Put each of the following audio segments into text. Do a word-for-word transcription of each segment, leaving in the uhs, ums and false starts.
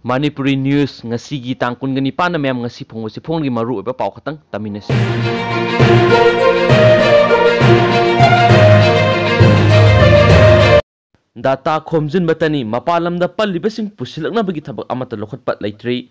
Manipuri news ꯉꯁꯤꯒꯤ ꯇꯥꯡ ꯀꯨꯟꯒ ꯅꯤꯄꯥꯟꯗ ꯃꯌꯥꯝ ꯉꯁꯤ ꯐꯣꯡꯕ ꯆꯦꯐꯣꯡꯒꯤ ꯃꯔꯨꯑꯣꯏꯕ ꯄꯥꯎ ꯈꯛꯇꯪ ꯇꯝꯃꯤꯟꯅꯁꯤ꯫ ꯗꯥꯇꯥ ꯈꯣꯝꯖꯤꯟꯕꯇꯅꯤ, ꯃꯄꯥꯟ ꯂꯝꯗ ꯄꯜꯂꯤꯕꯁꯤꯡ ꯄꯨꯁꯤꯜꯂꯛꯅꯕꯒꯤ ꯊꯕꯛ ꯑꯃꯠꯇ ꯂꯧꯈꯠꯄ ꯂꯩꯇ꯭ꯔꯤ꯫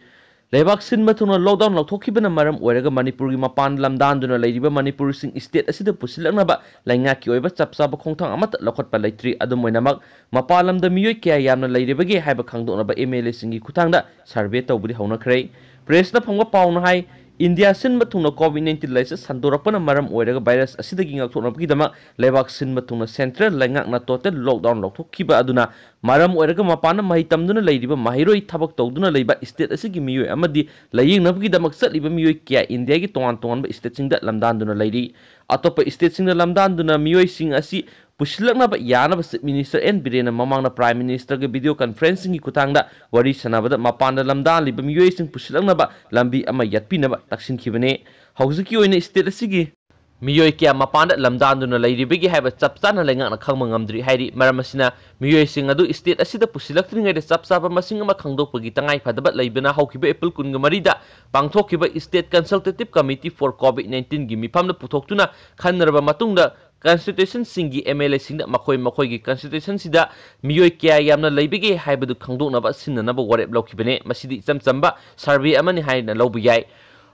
ꯂꯩꯕꯥꯛ ꯁꯤꯟꯕ ꯊꯨꯡꯅ ꯂꯣꯛꯗꯥꯎꯟ ꯂꯧꯊꯣꯛꯈꯤꯕꯅ ꯃꯔꯝ ꯑꯣꯏꯔꯒ ꯃꯅꯤꯄꯨꯔꯒꯤ ꯃꯄꯥꯟ ꯂꯝꯗꯥꯟꯗꯨꯅ ꯂꯩꯔꯤꯕ ꯃꯅꯤꯄꯨꯔꯤꯁꯤꯡ ꯁ꯭ꯇꯦꯠ ꯑꯁꯤꯗ ꯄꯨꯁꯤꯜꯂꯛꯅꯕ ꯂꯩꯉꯥꯛꯀꯤ ꯑꯣꯏꯕ ꯆꯞ ꯆꯥꯕ ꯈꯣꯡꯊꯥꯡ ꯑꯃꯠꯇ ꯂꯧꯈꯠꯄ ꯂꯩꯇ꯭ꯔꯤ꯫ ꯑꯗꯨꯝ ꯑꯣꯏꯅꯃꯛ, ꯃꯄꯥꯟ ꯂꯝꯗ ꯃꯤꯑꯣꯏ ꯀꯌꯥ ꯌꯥꯝꯅ ꯂꯩꯔꯤꯕꯒꯦ ꯍꯥꯏꯕ ꯈꯪꯗꯣꯛꯅꯕ ꯑꯦꯝ ꯑꯦꯜ ꯑꯦꯁꯤꯡꯒꯤ ꯈꯨꯠꯊꯥꯡꯗ ꯁꯔꯚꯦ ꯇꯧꯕꯗꯤ ꯍꯧꯅꯈ꯭ꯔꯦ꯫ ꯄ꯭ꯔꯦꯁꯅ ꯐꯪꯕ ꯄꯥꯎꯅ ꯍꯥꯏ, ꯏꯟꯗꯤꯌꯥ ꯁꯤꯟꯕ ꯊꯨꯡꯅ ꯀꯣꯚꯤꯗ ꯅꯥꯏꯟꯇꯤꯟ ꯂꯥꯏꯆꯠ ꯁꯟꯗꯣꯔꯛꯄꯅ ꯃꯔꯝ ꯑꯣꯏꯔꯒ ꯚꯥꯏꯔꯁ ꯑꯁꯤꯗꯒꯤ ꯉꯥꯛꯊꯣꯛꯅꯕꯒꯤꯗꯃꯛ ꯂꯩꯕꯥꯛ ꯁꯤꯟꯕ ꯊꯨꯡꯅ ꯁꯦꯟꯇ꯭ꯔꯦꯜ ꯂꯩꯉꯥꯛꯅ ꯇꯣꯇꯦꯜ ꯂꯣꯛꯗꯥꯎꯟ ꯂꯧꯊꯣꯛꯈꯤꯕ ꯑꯗꯨꯅ ꯃꯔꯝ ꯑꯣꯏꯔꯒ ꯃꯄꯥꯟꯗ ꯃꯍꯩ ꯇꯝꯗꯨꯅ ꯂꯩꯔꯤꯕ ꯃꯍꯩꯔꯣꯏ, ꯊꯕꯛ ꯇꯧꯗꯨꯅ ꯂꯩꯕ ꯁ꯭ꯇꯦꯠ ꯑꯁꯤꯒꯤ ꯃꯤꯑꯣꯏ ꯑꯃꯗꯤ ꯂꯥꯌꯦꯡꯅꯕꯒꯤꯗꯃꯛ ꯆꯠꯂꯤꯕ ꯃꯤꯑꯣꯏ ꯀꯌꯥ ꯏꯟꯗꯤꯌꯥꯒꯤ ꯇꯣꯉꯥꯟ ꯇꯣꯉꯥꯟꯕ ꯁ꯭ꯇꯦꯠꯁꯤꯡꯗ ꯂꯝꯗꯥꯟꯗꯨꯅ ꯂꯩꯔꯤ꯫ ꯑꯇꯣꯞꯄ ꯁ꯭ꯇꯦꯠꯁꯤꯡꯗ ꯂꯝꯗꯥꯟꯗꯨꯅ ꯃꯤꯑꯣꯏꯁꯤꯡ ꯑꯁꯤ ꯄꯨꯁꯤꯜꯂꯛꯅꯕ ꯌꯥꯅꯕ ꯆꯤꯐ ꯃꯤꯅꯤꯁꯇꯔ ꯑꯦꯟ ꯕꯤꯔꯦꯟꯅ ꯃꯃꯥꯡꯗ ꯄ꯭ꯔꯥꯏꯝ ꯃꯤꯅꯤꯁꯇꯔꯒ ꯚꯤꯗꯤꯑꯣ ꯀꯟꯐꯔꯦꯟꯁꯤꯡꯒꯤ ꯈꯨꯠꯊꯥꯡꯗ ꯋꯥꯔꯤ ꯁꯥꯟꯅꯕꯗ ꯃꯄꯥꯟꯗ ꯂꯝꯗꯥꯜꯂꯤꯕ ꯃꯤꯑꯣꯏꯁꯤꯡ ꯄꯨꯁꯤꯜꯂꯛꯅꯕ ꯂꯝꯕꯤ ꯑꯃ ꯌꯥꯠꯄꯤꯅꯕ ꯇꯛꯁꯤꯟꯈꯤꯕꯅꯤ꯫ ꯍꯧꯖꯤꯛꯀꯤ ꯑꯣꯏꯅ ꯁ꯭ꯇꯦꯠ ꯑꯁꯤꯒꯤ ꯃꯤꯑꯣꯏ ꯀꯌꯥ ꯃꯄꯥꯟꯗ ꯂꯝꯗꯥꯟꯗꯨꯅ ꯂꯩꯔꯤꯕꯒꯦ ꯍꯥꯏꯕ ꯆꯞ ꯆꯥꯅ ꯂꯩꯉꯥꯛꯅ ꯈꯪꯕ ꯉꯝꯗ꯭ꯔꯤ ꯍꯥꯏꯔꯤ꯫ ꯃꯔꯝ ꯑꯁꯤꯅ, ꯃꯤꯑꯣꯏꯁꯤꯡ ꯑꯗꯨ ꯁ꯭ꯇꯦꯠ ꯑꯁꯤꯗ ꯄꯨꯁꯤꯜꯂꯛꯇ꯭ꯔꯤꯉꯩꯗ ꯆꯞ ꯆꯥꯕ ꯃꯁꯤꯡ ꯑꯃ ꯈꯪꯗꯣꯛꯄꯒꯤ ꯇꯉꯥꯏ ꯐꯗꯕ ꯂꯩꯕꯅ ꯍꯧꯈꯤꯕ ꯑꯦꯄ꯭ꯔꯤꯜ ꯀꯨꯟꯒ ꯃꯔꯤꯗ ꯄꯥꯡꯊꯣꯛꯈꯤꯕ State Consultative Committee for COVID nineteenꯒꯤ ꯃꯤꯐꯝꯗ ꯄꯨꯊꯣꯛꯇꯨꯅ ꯈꯟꯅꯔꯕ ꯃꯇꯨꯡꯗ, ꯀꯟꯁꯇꯤꯇ꯭ꯌꯨꯁꯟꯁꯤꯡꯒꯤ ꯑꯦꯝ ꯑꯦꯜ ꯑꯦꯁꯤꯡꯗ ꯃꯈꯣꯏ ꯃꯈꯣꯏꯒꯤ ꯀꯟꯁꯇꯤꯇ꯭ꯌꯨꯁꯟꯁꯤꯗ ꯃꯤꯑꯣꯏ ꯀꯌꯥ ꯌꯥꯝꯅ ꯂꯩꯕꯒꯦ ꯍꯥꯏꯕꯗꯨ ꯈꯪꯗꯣꯛꯅꯕ ꯁꯤꯟꯅꯅꯕ ꯋꯥꯔꯦꯞ ꯂꯧꯈꯤꯕꯅꯤ꯫ ꯃꯁꯤꯗꯤ ꯏꯆꯝ ꯆꯝꯕ ꯁꯔꯚꯦ ꯑꯃꯅꯤ ꯍꯥꯏꯅ ꯂꯧꯕ ꯌꯥꯏ꯫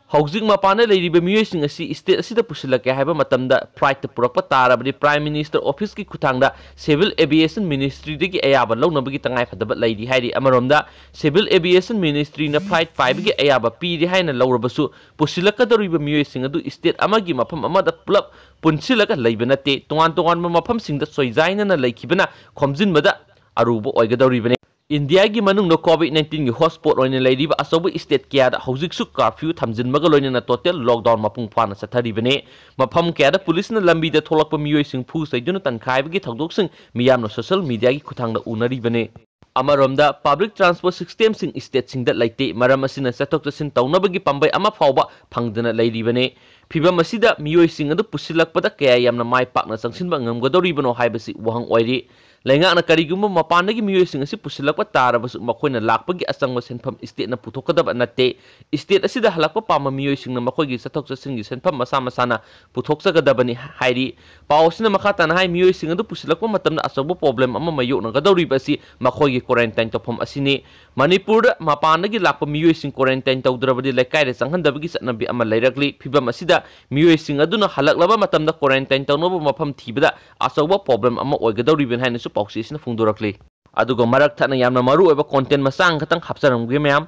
ꯍꯧꯖꯤꯛ ꯃꯄꯥꯟꯗ ꯂꯩꯔꯤꯕ ꯃꯤꯑꯣꯏꯁꯤꯡ ꯑꯁꯤ ꯁ꯭ꯇꯦꯠ ꯑꯁꯤꯗ ꯄꯨꯁꯤꯜꯂꯛꯀꯦ ꯍꯥꯏꯕ ꯃꯇꯝꯗ, ꯐ꯭ꯂꯥꯏꯠꯇ ꯄꯨꯔꯛꯄ ꯇꯥꯔꯕꯗꯤ, ꯄ꯭ꯔꯥꯏꯝ ꯃꯤꯅꯤꯁꯇꯔ ꯑꯣꯐꯤꯁꯀꯤ ꯈꯨꯠꯊꯥꯡꯗ ꯁꯤꯚꯤꯜ ꯑꯦꯚꯤꯌꯦꯁꯟ ꯃꯤꯅꯤꯁꯇ꯭ꯔꯤꯗꯒꯤ ꯑꯌꯥꯕ ꯂꯧꯅꯕꯒꯤ ꯇꯉꯥꯏꯐꯗꯕ ꯂꯩꯔꯤ ꯍꯥꯏꯔꯤ꯫ ꯑꯃꯔꯣꯝꯗ, ꯁꯤꯚꯤꯜ ꯑꯦꯚꯤꯌꯦꯁꯟ ꯃꯤꯅꯤꯁꯇ꯭ꯔꯤꯅ ꯐ꯭ꯂꯥꯏꯠ ꯄꯥꯏꯕꯒꯤ ꯑꯌꯥꯕ ꯄꯤꯔꯦ ꯍꯥꯏꯅ ꯂꯧꯔꯕꯁꯨ, ꯄꯨꯁꯤꯜꯂꯛꯀꯗꯧꯔꯤꯕ ꯃꯤꯑꯣꯏꯁꯤꯡ ꯑꯗꯨ ꯁ꯭ꯇꯦꯠ ꯑꯃꯒꯤ ꯃꯐꯝ ꯑꯃꯗ ꯄꯨꯂꯞ ꯄꯨꯟꯁꯤꯜꯂꯒ ꯂꯩꯕ ꯅꯠꯇꯦ꯫ ꯇꯣꯉꯥꯟ ꯇꯣꯉꯥꯟꯕ ꯃꯐꯝꯁꯤꯡꯗ ꯆꯣꯏꯖꯥꯏꯅꯅ ꯂꯩꯈꯤꯕꯅ ꯈꯣꯝꯖꯤꯟꯕꯗ ꯑꯔꯨꯕ ꯑꯣꯏꯒꯗꯧꯔꯤꯕꯅꯤ꯫ ꯏꯟꯗꯤꯌꯥꯒꯤ ꯃꯅꯨꯡꯗ ꯀꯣꯚꯤꯗ ꯅꯥꯏꯟꯇꯤꯟꯒꯤ ꯍꯣꯠꯁ꯭ꯄꯣꯠ ꯑꯣꯏꯅ ꯂꯩꯔꯤꯕ ꯑꯆꯧꯕ ꯁ꯭ꯇꯦꯠ ꯀꯌꯥꯗ ꯍꯧꯖꯤꯛꯁꯨ ꯀꯥꯔꯐ꯭ꯌꯨ ꯊꯝꯖꯤꯟꯕꯒ ꯂꯣꯏꯅꯅ ꯇꯣꯇꯦꯜ ꯂꯣꯛꯗꯥꯎꯟ ꯃꯄꯨꯡ ꯐꯥꯅ ꯆꯠꯊꯔꯤꯕꯅꯤ꯫ ꯃꯐꯝ ꯀꯌꯥꯗ ꯄꯨꯂꯤꯁꯅ ꯂꯝꯕꯤꯗ ꯊꯣꯛꯂꯛꯄ ꯃꯤꯑꯣꯏꯁꯤꯡ ꯐꯨ ꯆꯩꯗꯨꯅ ꯇꯟꯈꯥꯏꯕꯒꯤ ꯊꯧꯗꯣꯛꯁꯤꯡ ꯃꯤꯌꯥꯝꯅ ꯁꯣꯁꯤꯌꯦꯜ ꯃꯤꯗꯤꯌꯥꯒꯤ ꯈꯨꯠꯊꯥꯡꯗ ꯎꯅꯔꯤꯕꯅꯤ꯫ ꯑꯃꯔꯣꯝꯗ, ꯄꯕ꯭ꯂꯤꯛ ꯇ꯭ꯔꯥꯟꯁꯄꯣꯔꯠ ꯁꯤꯁꯇꯦꯝꯁꯤꯡ ꯁ꯭ꯇꯦꯠꯁꯤꯡꯗ ꯂꯩꯇꯦ꯫ ꯃꯔꯝ ꯑꯁꯤꯅ, ꯆꯠꯊꯣꯛ ꯆꯠꯁꯤꯟ ꯇꯧꯅꯕꯒꯤ ꯄꯥꯝꯕꯩ ꯑꯃ ꯐꯥꯎꯕ ꯐꯪꯗꯅ ꯂꯩꯔꯤꯕꯅꯤ꯫ ꯐꯤꯚꯝ ꯑꯁꯤꯗ ꯃꯤꯑꯣꯏꯁꯤꯡ ꯑꯗꯨ ꯄꯨꯁꯤꯜꯂꯛꯄꯗ ꯀꯌꯥ ꯌꯥꯝꯅ ꯃꯥꯏ ꯄꯥꯛꯅ ꯆꯪꯁꯤꯟꯕ ꯉꯝꯒꯗꯧꯔꯤꯕꯅꯣ ꯍꯥꯏꯕꯁꯤ ꯋꯥꯍꯪ ꯑꯣꯏꯔꯤ꯫ ꯂꯩꯉꯥꯛꯅ ꯀꯔꯤꯒꯨꯝꯕ ꯃꯄꯥꯟꯗꯒꯤ ꯃꯤꯑꯣꯏꯁꯤꯡ ꯑꯁꯤ ꯄꯨꯁꯤꯜꯂꯛꯄ ꯇꯥꯔꯕꯁꯨ, ꯃꯈꯣꯏꯅ ꯂꯥꯛꯄꯒꯤ ꯑꯆꯪꯕ ꯁꯦꯟꯐꯝ state ꯅ ꯄꯨꯊꯣꯛꯀꯗꯕ ꯅꯠꯇꯦ꯫ State ꯑꯁꯤꯗ ꯍꯜꯂꯛꯄ ꯄꯥꯝꯕ ꯃꯤꯑꯣꯏꯁꯤꯡꯅ ꯃꯈꯣꯏꯒꯤ ꯆꯠꯊꯣꯛ ꯆꯠꯁꯤꯟꯒꯤ ꯁꯦꯟꯐꯝ ꯃꯁꯥ ꯃꯁꯥꯅ ꯄꯨꯊꯣꯛꯆꯒꯗꯕꯅꯤ ꯍꯥꯏꯔꯤ꯫ ꯄꯥꯎ ꯑꯁꯤꯅ ꯃꯈꯥ ꯇꯥꯅ ꯍꯥꯏ, ꯃꯤꯑꯣꯏꯁꯤꯡ ꯑꯗꯨ ꯄꯨꯁꯤꯜꯂꯛꯄ ꯃꯇꯝꯗ ꯑꯆꯧꯕ problem ꯑꯃ ꯃꯥꯌꯣꯛꯅꯒꯗꯧꯔꯤꯕ ꯑꯁꯤ ꯃꯈꯣꯏꯒꯤ quarantine ꯇꯧꯐꯝ ꯑꯁꯤꯅꯤ꯫ ꯃꯅꯤꯄꯨꯔꯗ ꯃꯄꯥꯟꯗꯒꯤ ꯂꯥꯛꯄ ꯃꯤꯑꯣꯏꯁꯤꯡ quarantine ꯇꯧꯗ꯭ꯔꯕꯗꯤ ꯂꯩꯀꯥꯏꯗ ꯆꯪꯍꯟꯗꯕꯒꯤ ꯆꯠꯅꯕꯤ ꯑꯃ ꯂꯩꯔꯛꯂꯤ꯫ ꯐꯤꯚꯝ ꯑꯁꯤꯗ ꯃꯤꯑꯣꯏꯁꯤꯡ ꯑꯗꯨꯅ ꯍꯜꯂꯛꯂꯕ ꯃꯇꯝꯗ quarantine ꯇꯧꯅꯕ ꯃꯐꯝ ꯊꯤꯕꯗ ꯑꯆꯧꯕ problem ꯑꯃ ꯑꯣꯏꯒꯗꯧꯔꯤꯕꯅꯤ ꯍꯥꯏꯅꯁꯨ ꯄꯥꯎꯆꯦ ꯑꯁꯤꯅ ꯐꯣꯡꯗꯣꯔꯛꯂꯤ꯫ ꯑꯗꯨꯒ ꯃꯔꯛ ꯊꯠꯅ ꯌꯥꯝꯅ ꯃꯔꯨ ꯑꯣꯏꯕ content ꯃꯆꯥ ꯑꯃꯈꯛꯇꯪ ꯍꯥꯞꯆꯔꯝꯒꯦ ꯃꯌꯥꯝ꯫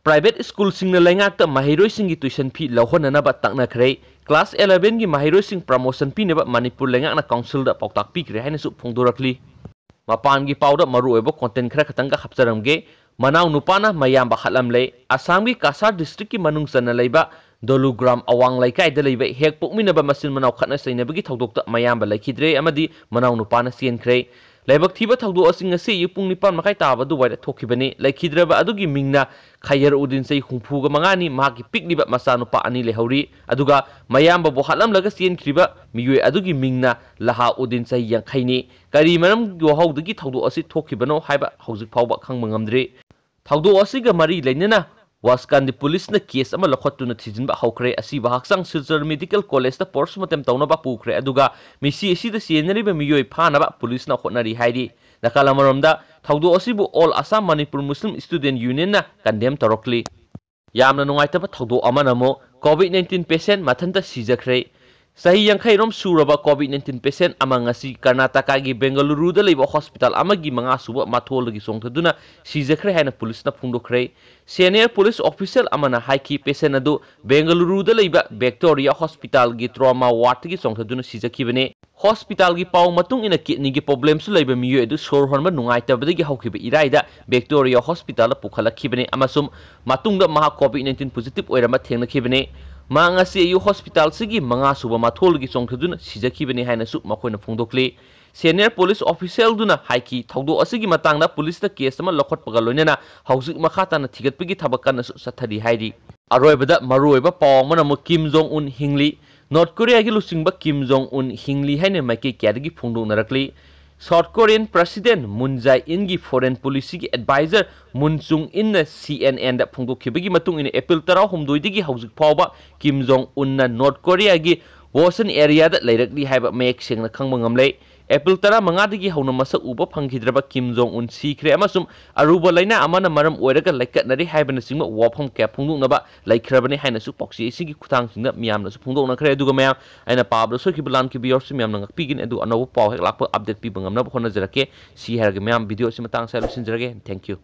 Private school ꯁꯤꯡꯅ ꯂꯩꯉꯥꯛꯇ ꯃꯍꯩꯔꯣꯏꯁꯤꯡꯒꯤ tuition fee ꯂꯧꯍꯟꯅꯅꯕ ꯇꯛꯅꯈ꯭ꯔꯦ꯫ Class eleven ꯒꯤ ꯃꯍꯩꯔꯣꯏꯁꯤꯡ promotion ꯄꯤꯅꯕ ꯃꯅꯤꯄꯨꯔ ꯂꯩꯉꯥꯛꯅ council ꯗ ꯄꯥꯎꯇꯥꯛ ꯄꯤꯈ꯭ꯔꯦ ꯍꯥꯏꯅꯁꯨ ꯐꯣꯡꯗꯣꯔꯛꯂꯤ꯫ ꯃꯄꯥꯟꯒꯤ ꯄꯥꯎꯗ ꯃꯔꯨꯑꯣꯏꯕ content ꯈꯔ ꯈꯛꯇꯪꯒ ꯍꯥꯞꯆꯔꯝꯒꯦ꯫ ꯃꯅꯥꯎ ꯅꯨꯄꯥꯅ ꯃꯌꯥꯝꯕ ꯍꯥꯠꯂꯝꯂꯦ꯫ ꯑꯁꯥꯝꯒꯤ ꯀꯁꯥꯔ district ꯀꯤ ꯃꯅꯨꯡ ꯆꯟꯅ ꯂꯩꯕ ꯗꯣꯂꯨꯒ꯭ꯔꯥꯝ ꯑꯋꯥꯡ ꯂꯩꯀꯥꯏꯗ ꯂꯩꯕ ꯍꯦꯛ ꯄꯣꯛꯃꯤꯟꯅꯕ ꯃꯆꯤꯟ ꯃꯅꯥꯎ ꯈꯠꯅ ꯆꯩꯅꯕꯒꯤ ꯊꯧꯗꯣꯛꯇ ꯃꯌꯥꯝꯕ ꯂꯩꯈꯤꯗ꯭ꯔꯦ ꯑꯃꯗꯤ ꯃꯅꯥꯎ ꯅꯨꯄꯥꯅ ꯆꯦꯟꯈ꯭ꯔꯦ꯫ ꯂꯥꯏꯕꯛ ꯊꯤꯕ ꯊꯧꯗꯣꯛ ꯑꯁꯤ ꯉꯁꯤ ꯑꯌꯨꯛ ꯄꯨꯡ ꯅꯤꯄꯥꯟ ꯃꯈꯥꯏ ꯇꯥꯕ ꯑꯗꯨꯋꯥꯏꯗ ꯊꯣꯛꯈꯤꯕꯅꯤ꯫ ꯂꯩꯈꯤꯗ꯭ꯔꯕ ꯑꯗꯨꯒꯤ ꯃꯤꯡꯅ ꯈꯩꯌꯔ ꯎꯗꯤꯟ, ꯆꯍꯤ ꯍꯨꯝꯐꯨꯒ ꯃꯉꯥꯅꯤ, ꯃꯍꯥꯛꯀꯤ ꯄꯤꯛꯂꯤꯕ ꯃꯆꯥꯅꯨꯄꯥ ꯑꯅꯤ ꯂꯩꯍꯧꯔꯤ꯫ ꯑꯗꯨꯒ ꯃꯌꯥꯝꯕꯕꯨ ꯍꯥꯠꯂꯝꯂꯒ ꯆꯦꯟꯈ꯭ꯔꯤꯕ ꯃꯤꯑꯣꯏ ꯑꯗꯨꯒꯤ ꯃꯤꯡꯅ ꯂꯍꯥ ꯎꯗꯤꯟ, ꯆꯍꯤ ꯌꯥꯡꯈꯩꯅꯤ꯫ ꯀꯔꯤ ꯃꯔꯝꯒꯤ ꯋꯥꯍꯧꯗꯒꯤ ꯊꯧꯗꯣꯛ ꯑꯁꯤ ꯊꯣꯛꯈꯤꯕꯅꯣ ꯍꯥꯏꯕ ꯍꯧꯖꯤꯛ ꯐꯥꯎꯕ ꯈꯪꯕ ꯉꯝꯗ꯭ꯔꯤ꯫ ꯊꯧꯗꯣꯛ ꯑꯁꯤꯒ ꯃꯔꯤ ꯂꯩꯅꯅ ꯋꯥꯁꯀꯥꯟꯗꯤ ꯄꯨꯂꯤꯁꯅ case ꯑꯃ ꯂꯧꯈꯠꯇꯨꯅ ꯊꯤꯖꯤꯟꯕ ꯍꯧꯈ꯭ꯔꯦ꯫ ꯑꯁꯤꯕ ꯍꯛꯆꯥꯡ ꯁꯤꯜꯆꯔ medical college ꯇ post mortem ꯇꯧꯅꯕ ꯄꯨꯈ꯭ꯔꯦ, ꯑꯗꯨꯒ ꯃꯤꯁꯤ ꯑꯁꯤꯗ ꯆꯦꯟꯅꯔꯤꯕ ꯃꯤꯑꯣꯏ ꯐꯥꯅꯕ ꯄꯨꯂꯤꯁꯅ ꯍꯣꯠꯅꯔꯤ ꯍꯥꯏꯔꯤ꯫ ꯅꯥꯀꯜ ꯑꯃꯔꯣꯝꯗ, ꯊꯧꯗꯣꯛ ꯑꯁꯤꯕꯨ All Assam Manipur Muslim Student Union ꯅ condemn ꯇꯧꯔꯛꯂꯤ꯫ ꯌꯥꯝꯅ ꯅꯨꯡꯉꯥꯏꯇꯕ ꯊꯧꯗꯣꯛ ꯑꯃꯅ ꯑꯃꯨꯛ COVID nineteen patient ꯃꯊꯟꯇ ꯁꯤꯖꯈ꯭ꯔꯦ꯫ ꯆꯍꯤ ꯌꯥꯡꯈꯩ ꯔꯣꯝ ꯁꯨꯔꯕ COVID nineteen patient ꯑꯃ ꯉꯁꯤ ꯀꯔꯅꯥꯇꯀꯥꯒꯤ ꯕꯦꯡꯒꯂꯨꯔꯨꯗ ꯂꯩꯕ hospital ꯑꯃꯒꯤ ꯃꯉꯥ ꯁꯨꯕ ꯃꯊꯣꯜꯗꯒꯤ ꯆꯣꯡꯊꯗꯨꯅ ꯁꯤꯖꯈ꯭ꯔꯦ ꯍꯥꯏꯅ ꯄꯨꯂꯤꯁꯅ ꯐꯣꯡꯗꯣꯛꯈ꯭ꯔꯦ꯫ Senior police official ꯑꯃꯅ ꯍꯥꯏꯈꯤ, patient ꯑꯗꯨ ꯕꯦꯡꯒꯂꯨꯔꯨꯗ ꯂꯩꯕ Victoria hospital ꯒꯤ trauma ward ꯇꯒꯤ ꯆꯣꯡꯊꯗꯨꯅ ꯁꯤꯖꯈꯤꯕꯅꯤ꯫ Hospital ꯒꯤ ꯄꯥꯎ ꯃꯇꯨꯡ ꯏꯟꯅ, kidney ꯒꯤ problem ꯁꯨ ꯂꯩꯕ ꯃꯤꯑꯣꯏ ꯑꯗꯨ ꯁꯣꯔ ꯍꯣꯟꯕ ꯅꯨꯡꯉꯥꯏꯇꯕꯗꯒꯤ ꯍꯧꯈꯤꯕ ꯏꯔꯥꯏꯗ Victoria hospital ꯗ ꯄꯨꯈꯠꯂꯛꯈꯤꯕꯅꯤ ꯑꯃꯁꯨꯡ ꯃꯇꯨꯡꯗ ꯃꯍꯥꯛ COVID nineteen positive ꯑꯣꯏꯔꯝꯕ ꯊꯦꯡꯅꯈꯤꯕꯅꯤ꯫ ꯃꯍꯥꯛ ꯉꯁꯤ ꯑꯌꯨꯛ hospital ꯁꯤꯒꯤ ꯃꯉꯥ ꯁꯨꯕ ꯃꯊꯣꯜꯒꯤ ꯆꯣꯡꯊꯗꯨꯅ ꯁꯤꯖꯈꯤꯕꯅꯤ ꯍꯥꯏꯅꯁꯨ ꯃꯈꯣꯏꯅ ꯐꯣꯡꯗꯣꯛꯂꯤ꯫ Senior police official ꯗꯨꯅ ꯍꯥꯏꯈꯤ, ꯊꯧꯗꯣꯛ ꯑꯁꯤꯒꯤ ꯃꯇꯥꯡꯗ ꯄꯨꯂꯤꯁꯅ case ꯑꯃ ꯂꯧꯈꯠꯄꯒ ꯂꯣꯏꯅꯅ ꯍꯧꯖꯤꯛ ꯃꯈꯥ ꯇꯥꯅ ꯊꯤꯒꯠꯄꯒꯤ ꯊꯕꯛ ꯀꯟꯅꯁꯨ ꯆꯠꯊꯔꯤ ꯍꯥꯏꯔꯤ꯫ ꯑꯔꯣꯏꯕꯗ ꯃꯔꯨꯑꯣꯏꯕ ꯄꯥꯎ ꯑꯃꯅ ꯑꯃꯨꯛ ꯀꯤꯝ ꯖꯣꯡ ꯎꯟ ꯍꯤꯡꯂꯤ꯫ ꯅꯣꯔꯠ ꯀꯣꯔꯤꯌꯥꯒꯤ ꯂꯨꯆꯤꯡꯕ ꯀꯤꯝ ꯖꯣꯡ ꯎꯟ ꯍꯤꯡꯂꯤ ꯍꯥꯏꯅ ꯃꯥꯏꯀꯩ ꯀꯌꯥꯗꯒꯤ ꯐꯣꯡꯗꯣꯛꯅꯔꯛꯂꯤ꯫ South Korean president Moon Jae ꯏꯟꯒꯤ ꯐꯣꯔꯦꯟ ꯄꯣꯂꯤꯁꯤꯒꯤ ꯑꯦꯗꯚꯥꯏꯖꯔ ꯃꯨꯟ ꯆꯨꯡ ꯏꯟꯅ ꯁꯤ ꯑꯦꯟ ꯑꯦꯟꯗ ꯐꯣꯡꯗꯣꯛꯈꯤꯕꯒꯤ ꯃꯇꯨꯡ ꯏꯟꯅ, ꯑꯦꯄ꯭ꯔꯤꯜ ꯇꯔꯥꯍꯨꯝꯗꯣꯏꯗꯒꯤ ꯍꯧꯖꯤꯛ ꯐꯥꯎꯕ ꯀꯤꯝ ꯖꯣꯡ ꯎꯟꯅ ꯅꯣꯔꯠ ꯀꯣꯔꯤꯌꯥꯒꯤ ꯋꯣꯁꯟ ꯑꯦꯔꯤꯌꯥꯗ ꯂꯩꯔꯛꯂꯤ ꯍꯥꯏꯕ ꯃꯌꯦꯛ ꯁꯦꯡꯅ ꯈꯪꯕ ꯉꯝꯂꯦ꯫ ꯑꯦꯄ꯭ꯔꯤꯜ ꯇꯔꯥꯃꯉꯥꯗꯒꯤ ꯍꯧꯅ ꯃꯁꯛ ꯎꯕ ꯐꯪꯈꯤꯗ꯭ꯔꯕ ꯀꯤꯝ ꯖꯣꯡ ꯎꯟ ꯁꯤꯈ꯭ꯔꯦ ꯑꯃꯁꯨꯡ ꯑꯔꯨꯕ ꯂꯥꯏꯅꯥ ꯑꯃꯅ ꯃꯔꯝ ꯑꯣꯏꯔꯒ ꯂꯩꯀꯠꯅꯔꯤ ꯍꯥꯏꯕꯅꯆꯤꯡꯕ ꯋꯥꯐꯝ ꯀꯌꯥ ꯐꯣꯡꯗꯣꯛꯅꯕ ꯂꯩꯈ꯭ꯔꯕꯅꯤ ꯍꯥꯏꯅꯁꯨ ꯄꯥꯎꯆꯦ ꯑꯁꯤꯒꯤ ꯈꯨꯠꯊꯥꯡꯁꯤꯡꯗ ꯃꯤꯌꯥꯝꯅꯁꯨ ꯐꯣꯡꯗꯣꯛꯅꯈ꯭ꯔꯦ꯫ ꯑꯗꯨꯒ ꯃꯌꯥꯝ, ꯑꯩꯅ ꯄꯥꯕꯗ ꯁꯣꯏꯈꯤꯕ ꯂꯥꯟꯈꯤꯕ ꯌꯥꯎꯔꯁꯨ ꯃꯌꯥꯝꯅ ꯉꯥꯛꯄꯤꯒꯅꯤ, ꯑꯗꯨ ꯑꯅꯧꯕ ꯄꯥꯎ ꯍꯦꯛ ꯂꯥꯛꯄ ꯑꯞꯗꯦꯠ ꯄꯤꯕ ꯉꯝꯅꯕ ꯍꯣꯠꯅꯖꯔꯛꯀꯦ꯫ ꯁꯤ ꯍꯥꯏꯔꯒ ꯃꯌꯥꯝ, ꯚꯤꯗꯤꯑꯣ ꯑꯁꯤ ꯃꯇꯥꯡ ꯑꯁꯤꯗ ꯂꯣꯏꯁꯤꯟꯖꯔꯒꯦ꯫ Thank you꯫